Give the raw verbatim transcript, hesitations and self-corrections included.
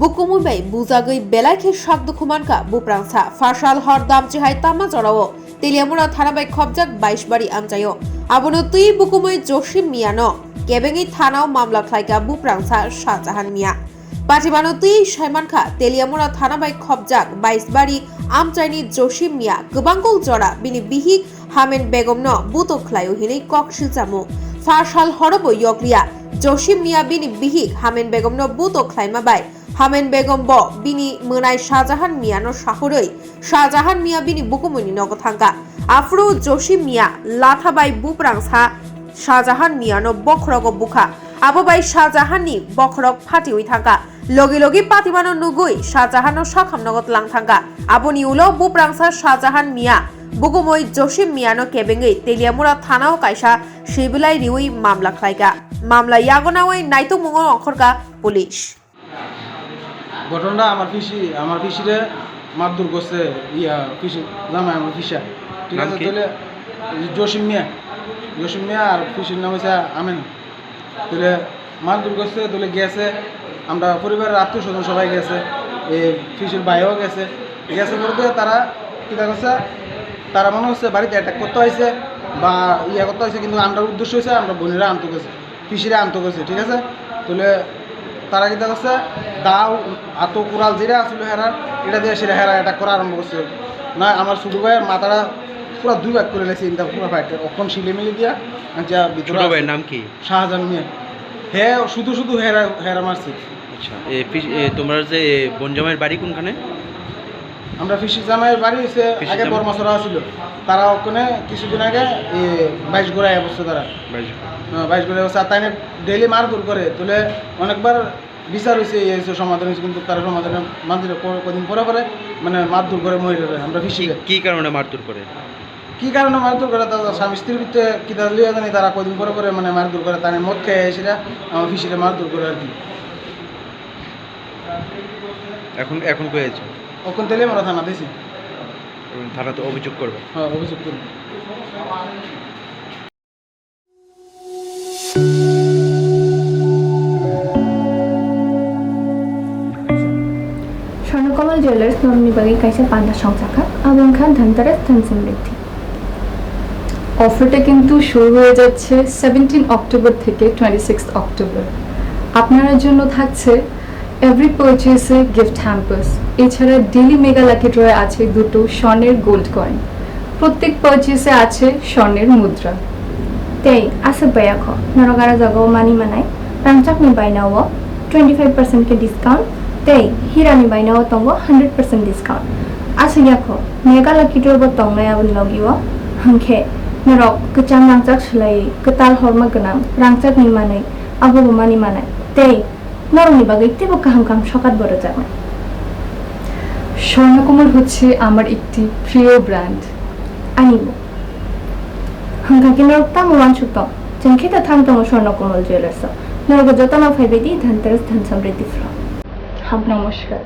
Bukumui bai bujagwi belai khe sak dukhu mankha buprangsa. Phasal hor damchi hai tama jorao Teliamura thana bai khopjak Baisbari amchaio. Abono twi bukumui Joshim Miyano kebengwi thanao mamla khlaikha buprangsa Shahjahan Miya. Patimano twi saimankha, Teliamura thana bai khopjak Baisbari amchaini Joshim Miya kwbangkuk jora bini bihik Hamen Begomno buto khlaio hinwi kok silchamu. Phasal horobo yokliya, Joshim Miya bini bihik Hamen Begomno buto khlaima bai Hamen Begom bo bini mwnai Shahjahan Miyano sahorwi Shahjahan Miya bini bukumuini nogo thangkha. Aphuru Joshim Miya latha bai buprangsa Shahjahan Miyano bokhorogo bukha. Abo bai Shahjahanni bokhorok phatiwi thangkha. Logi logi patimano nugwi Shahjahanno sakham nogo tlang thangkha. Aboni ulo buprangsa Shahjahan Miya bukumui Joshim Miyano kebengwi Teliamura thanao kaisa sibilai riwi mamla khlaikha. Mamla yagonawi naitokmungo ongkhorkha police. ঘটনাটা আমার পিসি, আমার পিসিরে মারধর করছে, ইয়া, পিসি, জামাই আমার পিসা। ঠিক নাম আছে? কি? তাহলে জসিম মিয়া, জসিম মিয়া আর পিসির নাম হচ্ছে আমেন। তাহলে মারধর করছে, তাহলে গেছে, আমরা পরিবারের আত্মীয় স্বজন সবাই গেছে, এই পিসির ভাইও গেছে। গেছে বলতে তারা কিতা করছে, তারা মনে হচ্ছে বাড়িতে অ্যাটাক করতে হয়েছে বা ইয়া করতে হয়েছে, কিন্তু আমরা উদ্দেশ্য হয়েছে আমরা বোনেরা আনতে গেছে। পিসিরে আনতে গেছে, ঠিক আছে? তাহলে তারা কিতা করছে, দাও, আতো, কুড়াল যেটা আছিল হেরার, এটা দিয়ে সেটা হেরা অ্যাটাক করা আরম্ভ করছে। না, আমার ছোট ভাইয়ের মাথাটা পুরা দুই ভাগ করে লেছে, ইনটা পুরা ফাইট। অখন সিলে মিলে দিয়া, যা ভিতরে ছোট আছে। ভাইয়ের নাম কি? শাহজাহান মিয়া। হে শুধু শুধু হেরা, হেরা মারছে। আচ্ছা, এ, পিস-, এ, তোমার যে, এ, বোন জামাইয়ের বাড়ি কোনখানে? আমরা পিসির জামাইয়ের বাড়ি হচ্ছে পিসির আগে জামাই? বর্মাছড়া ছিল, তারা ওখানে কিছুদিন আগে, এ, বাইশ গোড়ায় বসছে তারা। বাইশ গোড়া। হ্যাঁ, বাইশ গোড়ায় বসছে। আর তাই ডেইলি মারধর করে, তুলে অনেকবার বিচার হয়েছে, ইয়ে হয়েছে, সমাধান হয়েছে, কিন্তু তারা সমাধানে মানতে ক-, কদিন পরে পরে মানে মারধর করে মহিলারা, আমরা পিসিকে। কি, কি কারণে মারধর করে? কি কারণে মারধর করে? তারা স্বামী স্ত্রীর ভিতরে কিতা লিয়ে জানি, তারা কদিন পরে পরে মানে মারধর করে, তাই মদ খেয়ে এসে আমার পিসিকে মারধর করে আর কি। এখন, এখন কই আছো? এখন তেলিয়ামুড়া থানা দিছি। এবং থানাতে অভিযোগ করবে? হ্যাঁ, অভিযোগ করবো। স্বর্ণকমল জুয়েলার্স নরনি বাগে কাইসা পান্ডা সংচাকা, আবং খান ধনতেরাস ধন সমৃদ্ধি। অফারটা কিন্তু শুরু হয়ে যাচ্ছে সেভেন্টিন অক্টোবর থেকে টোয়েন্টি সিক্স অক্টোবর। আপনার জন্য থাকছে এভরি পারচেসে গিফট হ্যাম্পার্স, এছাড়া ডেইলি মেগা লাকি ড্রয়ে আছে দুটো স্বর্ণের গোল্ড কয়েন, প্রত্যেক পারচেসে আছে স্বর্ণের মুদ্রা। Tei aswk bai kho, norok aro jagao mani manai, rangchakni bainao twenty five percent khe discount, tei hirani bainao tongo hundred percent discount. Aswk ya kho, mega lucky draw bo tongnai aboni logio, hwnkhe norok kwcham rangchak swlaiwi kwtal horma gwnang rangchakni manwi, abobo mani manai, tei norokni bagwi teibo kaham kaham sokat bo rwjaknai. Swarnakamal হচ্ছে আমার একটি প্রিয় brand. Anibo. Hwnkha khe norok tamo uansuk tong? Chwng khe ta thang tongo Swarna Komal Jewellers o. Norok jotono phaibai di Dhanteras Dhan Samriddhi Vlog. Ham namaskar.